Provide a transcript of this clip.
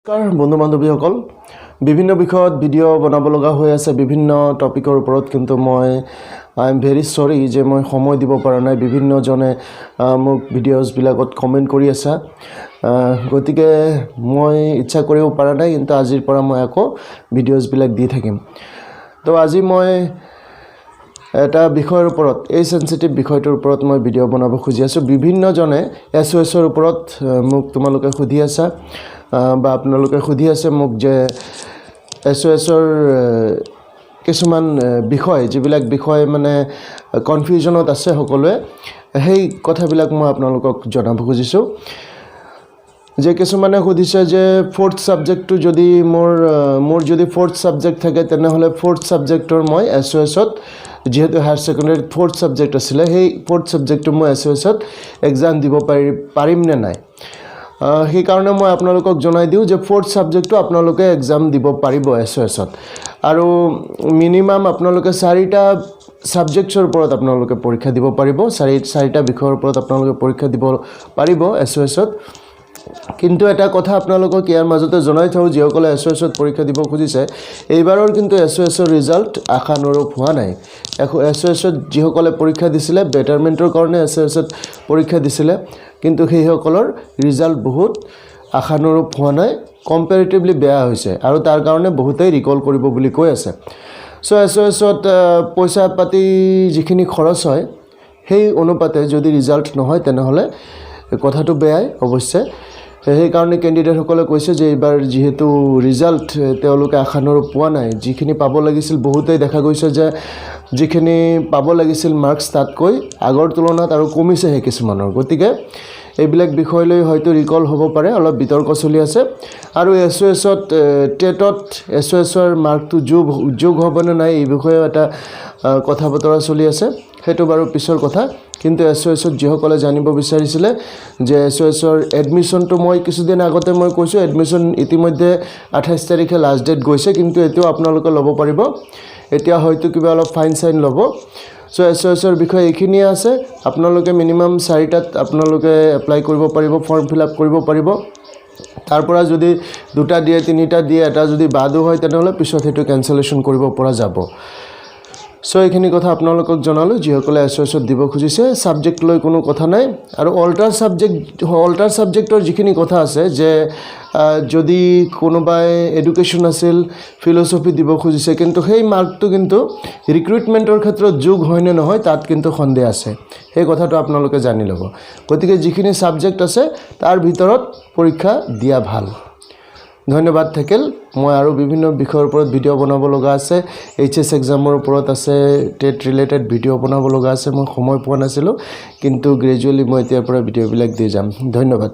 নমস্কাৰ বন্ধু বান্ধৱীসকল। বিভিন্ন বিষয়ত ভিডিঅ' বনাব লগা হৈ আছে, বিভিন্ন টপিকৰ ওপৰত। কিন্তু মই I am very sorry যে মই সময় দিব পৰা নাই। বিভিন্নজনে মোক ভিডিঅ'জবিলাকত কমেণ্ট কৰি আছা। গতিকে মই ইচ্ছা কৰিব পৰা নাই, কিন্তু আজিৰ পৰা মই আকৌ ভিডিঅ'জবিলাক দি থাকিম। তো আজি মই এটা বিষয়ৰ ওপৰত, এই চেঞ্চিটিভ বিষয়টোৰ ওপৰত মই ভিডিঅ' বনাব খুজি আছোঁ। বিভিন্নজনে এছ অ' এছৰ ওপৰত মোক তোমালোকে সুধি আছা বা আপোনালোকে সুধি আছে মোক যে এছ অ' এছৰ কিছুমান বিষয়, যিবিলাক বিষয় মানে কনফিউজনত আছে সকলোৱে, সেই কথাবিলাক মই আপোনালোকক জনাব খুজিছোঁ। যে কিছুমানে সুধিছে যে ফ'ৰ্থ ছাবজেক্টটো যদি মোৰ যদি ফ'ৰ্থ ছাবজেক্ট থাকে, তেনেহ'লে ফ'ৰ্থ ছাবজেক্টৰ মই এছ অ' এছত, যিহেতু হায়াৰ ছেকেণ্ডেৰীত ফ'ৰ্থ ছাবজেক্ট আছিলে, সেই ফ'ৰ্থ ছাবজেক্টটো মই এছ অ' এছত এক্সাম দিব পাৰিম নে নাই? সেইকাৰণে মই আপোনালোকক জনাই দিওঁ যে ফ'ৰ্থ ছাবজেক্টটো আপোনালোকে এক্সাম দিব পাৰিব এছ অ' এছত। আৰু মিনিমাম আপোনালোকে চাৰিটা ছাবজেক্টছৰ ওপৰত আপোনালোকে পৰীক্ষা দিব পাৰিব। চাৰিটা বিষয়ৰ ওপৰত আপোনালোকে পৰীক্ষা দিব পাৰিব এছ অ' এছত। কিন্তু এটা কথা আপোনালোকক ইয়াৰ মাজতে জনাই থওঁ, যিসকলে এছ অ' এছত পৰীক্ষা দিব খুজিছে, এইবাৰৰ কিন্তু এছ অ' এছৰ ৰিজাল্ট আশানুৰূপ হোৱা নাই। এছ অ' এছত যিসকলে পৰীক্ষা দিছিলে, বেটাৰমেণ্টৰ কাৰণে এছ অ' এছত পৰীক্ষা দিছিলে, কিন্তু সেইসকলৰ ৰিজাল্ট বহুত আশানুৰূপ হোৱা নাই, কম্পেৰেটিভলি বেয়া হৈছে আৰু তাৰ কাৰণে বহুতেই ৰিকল কৰিব বুলি কৈ আছে। চ' এছ অ' এছত পইচা পাতি যিখিনি খৰচ হয়, সেই অনুপাতে যদি ৰিজাল্ট নহয়, তেনেহ'লে কথাটো বেয়াই অৱশ্যে। সেইকাৰণে কেণ্ডিডেটসকলে কৈছে যে এইবাৰ যিহেতু ৰিজাল্ট তেওঁলোকে আশানুৰূপ পোৱা নাই, যিখিনি পাব লাগিছিল, বহুতেই দেখা গৈছে যে যিখিনি পাব লাগিছিল মাৰ্কছ, তাতকৈ আগৰ তুলনাত আৰু কমিছেহে কিছুমানৰ। গতিকে এইবিলাক বিষয় লৈ হয়তো ৰিকল হ'ব পাৰে, অলপ বিতৰ্ক চলি আছে। আৰু এছ অ' এছত, টেটত এছ অ' এছৰ মাৰ্কটো যোগ হ'বনে নাই, এই বিষয়েও এটা কথা বতৰা চলি আছে। সেইটো বাৰু পিছৰ কথা। কিন্তু এছ অ' এছত যিসকলে জানিব বিচাৰিছিলে যে এছ অ' এছৰ এডমিশ্যনটো, মই কিছুদিন আগতে মই কৈছোঁ, এডমিশ্যন ইতিমধ্যে 28 তাৰিখে লাষ্ট ডেট গৈছে, কিন্তু এতিয়াও আপোনালোকে ল'ব পাৰিব। এতিয়া হয়তো কিবা অলপ ফাইন চাইন ল'ব। চ' এছ অ' এছৰ বিষয়ে এইখিনিয়ে আছে। আপোনালোকে মিনিমাম চাৰিটাত আপোনালোকে এপ্লাই কৰিব পাৰিব, ফৰ্ম ফিল আপ কৰিব পাৰিব। তাৰ পৰা যদি দুটা দিয়ে, তিনিটা দিয়ে, এটা যদি বাদো হয়, তেনেহ'লে পিছত সেইটো কেঞ্চেলেশ্যন কৰিব পৰা যাব। চ' এইখিনি কথা আপোনালোকক জনালোঁ, যিসকলে এছ অ' এছত দিব খুজিছে। ছাবজেক্ট লৈ কোনো কথা নাই। আৰু অল্টাৰ ছাবজেক্টৰ যিখিনি কথা আছে যে যদি কোনোবাই এডুকেশ্যন আছিল, ফিলচফি দিব খুজিছে, কিন্তু সেই মাৰ্কটো কিন্তু ৰিক্ৰুইটমেণ্টৰ ক্ষেত্ৰত যোগ হয়নে নহয়, তাত কিন্তু সন্দেহ আছে। সেই কথাটো আপোনালোকে জানি ল'ব। গতিকে যিখিনি ছাবজেক্ট আছে, তাৰ ভিতৰত পৰীক্ষা দিয়া ভাল। ধন্যবাদ থাকিল। মই আৰু বিভিন্ন বিষয়ৰ ওপৰত ভিডিঅ' বনাব লগা আছে। এইচ এছ এক্সামৰ ওপৰত আছে, টেট ৰিলেটেড ভিডিঅ' বনাব লগা আছে। মই সময় পোৱা নাছিলোঁ, কিন্তু গ্ৰেজুৱেলি মই এতিয়াৰ পৰা ভিডিঅ'বিলাক দি যাম। ধন্যবাদ।